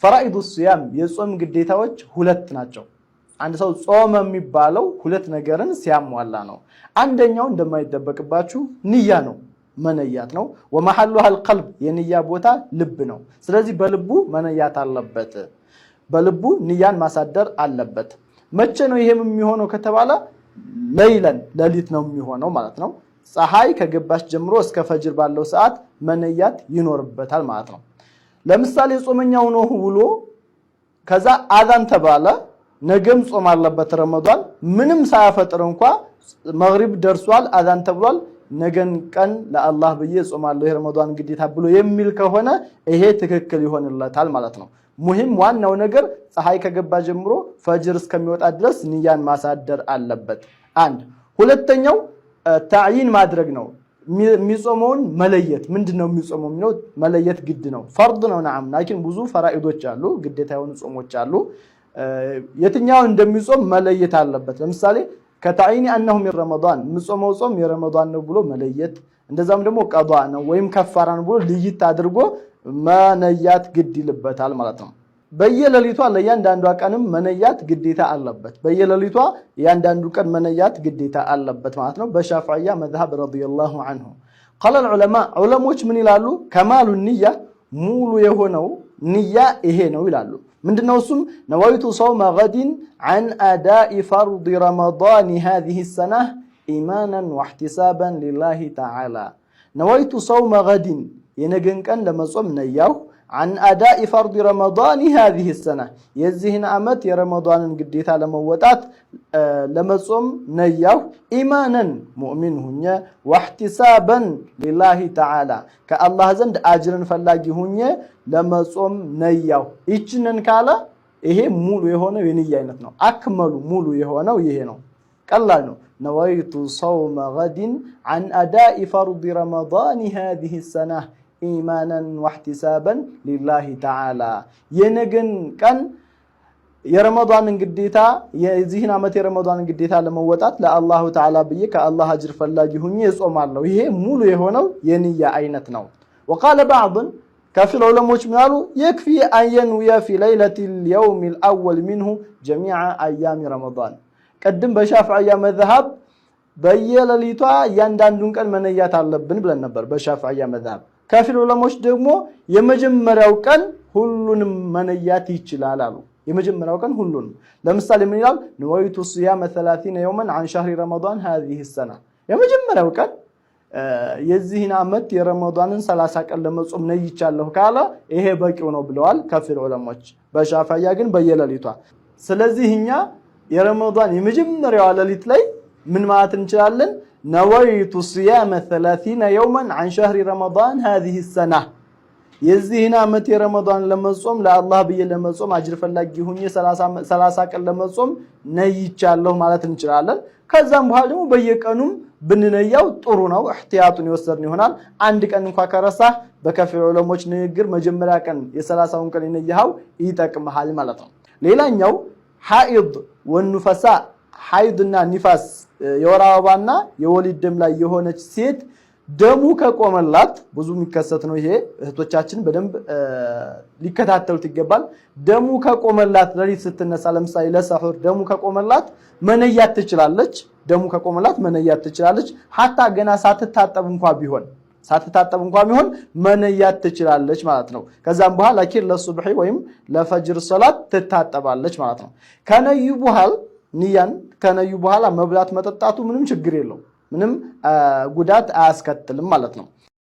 فرائض الصيام የጾም ግዴታዎች ሁለት ናቸው። አንድ ሰው ጾመ የሚባለው ሁለት ነገርን ሲያሟላ ነው። አንደኛው እንደማይደበቅባችሁ ንያ ነው፣ መነያት ነው። ومحلها القلب የንያ ቦታ ልብ ነው። ስለዚህ በልቡ መነያት አለበት፣ በልቡ ንያን ማሳደር አለበት። መቼ ነው ይሄም የሚሆነው ከተባለ ليلا ሌሊት ነው የሚሆነው ማለት ነው። ፀሐይ ከገባች ጀምሮ እስከ ፈጅር ባለው ሰዓት መነያት ይኖርበታል ማለት ነው። ለምሳሌ ጾመኛ ሆኖ ውሎ ከዛ አዛን ተባለ፣ ነገም ጾም አለበት ረመዷን፣ ምንም ሳያፈጥር እንኳ መግሪብ ደርሷል፣ አዛን ተብሏል፣ ነገን ቀን ለአላህ ብዬ ጾማለሁ የረመዷን ግዴታ ብሎ የሚል ከሆነ ይሄ ትክክል ይሆንለታል ማለት ነው። ሙሂም ዋናው ነገር ፀሐይ ከገባ ጀምሮ ፈጅር እስከሚወጣ ድረስ ንያን ማሳደር አለበት። አንድ ሁለተኛው تعيين ማድረግ ነው። የሚጾመውን መለየት ምንድን ነው የሚጾመው የሚለው መለየት ግድ ነው። ፈርድ ነው نعم። لكن ብዙ ፈራኢዶች አሉ፣ ግዴታ የሆኑ ጾሞች አሉ። የትኛውን እንደሚጾም መለየት አለበት። ለምሳሌ كتعيين أنه من رمضان የምጾመው ጾም የረመዳን ነው ብሎ መለየት፣ እንደዛም ደግሞ ቀዷ ነው ወይም ከፋራ ነው ብሎ ልይት አድርጎ መነያት ግድ ይልበታል ማለት ነው። በየሌሊቷ ለእያንዳንዷ ቀንም መነያት ግዴታ አለበት። በየሌሊቷ እያንዳንዱ ቀን መነያት ግዴታ አለበት ማለት ነው። በሻፍዕያ መዝሀብ رضي الله عنه قال العلماء ዑለሞች ምን ይላሉ? كمال النية ሙሉ የሆነው ንያ ይሄ ነው ይላሉ። ምንድነው እሱም? نويت صوم غد عن أداء فرض رمضان هذه السنة إيمانا واحتسابا لله تعالى። نويت صوم غد የነገን ቀን ለመጾም ነያሁ፣ عن أداء فرض رمضان هذه السنة የዚህን ዓመት የረመዳንን ግዴታ ለመወጣት ለመጾም ነያሁ፣ إيمانا ሙእሚን ሁኜ፣ واحتسابا لله تعالى ከአላህ ዘንድ አጅርን ፈላጊ ሁኜ ለመጾም ነያሁ። ይችንን ካለ ይሄ ሙሉ የሆነው የንያ አይነት ነው። أكمل ሙሉ የሆነው ይሄ ነው። ቀላል ነው። نويت صوم غد عن أداء فرض رمضان هذه السنة إيمانا واحتسابا لله تعالى የነገን ቀን የረመዷንን ግዴታ የዚህን ዓመት የረመዷንን ግዴታ ለመወጣት ለአላሁ ተዓላ ብዬ ከአላህ አጅር ፈላጊ ሁኜ እጾማለሁ። ይሄ ሙሉ የሆነው የንያ አይነት ነው። وقال بعض ከፊል ዑለሞች ምን አሉ? يكفي أن ينوي في ليلة اليوم الأول منه جميع أيام رمضان። ቅድም በሻፍዕያ መዝሀብ በየሌሊቷ እያንዳንዱን ቀን መነያት አለብን ብለን ነበር በሻፍዕያ መዝሀብ። ከፊል ዑለሞች ደግሞ የመጀመሪያው ቀን ሁሉንም መነያት ይችላል አሉ። የመጀመሪያው ቀን ሁሉንም። ለምሳሌ ምን ይላል? نويت صيام 30 يوما عن شهر رمضان هذه السنة። የመጀመሪያው ቀን የዚህን ዓመት የረመዳንን 30 ቀን ለመጾም ነይቻለሁ ካለ ይሄ በቂው ነው ብለዋል ከፊል ዑለሞች። በሻፍዕያ ግን በየሌሊቷ። ስለዚህ እኛ የረመዳን የመጀመሪያዋ ሌሊት ላይ ምን ማለት እንችላለን? نويت صيام 30 يوما عن شهر رمضان هذه السنة የዚህን ዓመት የረመዳን ለመጾም ለአላህ ብዬ ለመጾም አጅር ፈላጊ ሁኜ 30 ቀን ለመጾም ነይቻለሁ ማለት እንችላለን። ከዛም በኋላ ደግሞ በየቀኑም ብንነያው ጥሩ ነው። እህትያጡን የወሰድን ይሆናል። አንድ ቀን እንኳ ከረሳህ በከፊል ዑለሞች ንግግር መጀመሪያ ቀን የ30ውን ቀን የነየኸው ይጠቅምሃል ማለት ነው። ሌላኛው حائض ونفساء ሐይድና ኒፋስ የወር አበባና የወሊድ ደም ላይ የሆነች ሴት ደሙ ከቆመላት፣ ብዙ የሚከሰት ነው ይሄ፣ እህቶቻችን በደንብ ሊከታተሉት ይገባል። ደሙ ከቆመላት ሌሊት ስትነሳ ለምሳሌ ለሰሑር ደሙ ከቆመላት መነያት ትችላለች። ደሙ ከቆመላት መነያት ትችላለች። حتى ገና ሳትታጠብ እንኳ ቢሆን መነያት ትችላለች ማለት ነው። ከዛም በኋላ لكن ለሱብሒ ወይም ለፈጅር ሰላት ትታጠባለች ማለት ነው። ከነዩ በኋላ ንያን ከነዩ በኋላ መብላት መጠጣቱ ምንም ችግር የለው፣ ምንም ጉዳት አያስከትልም ማለት ነው።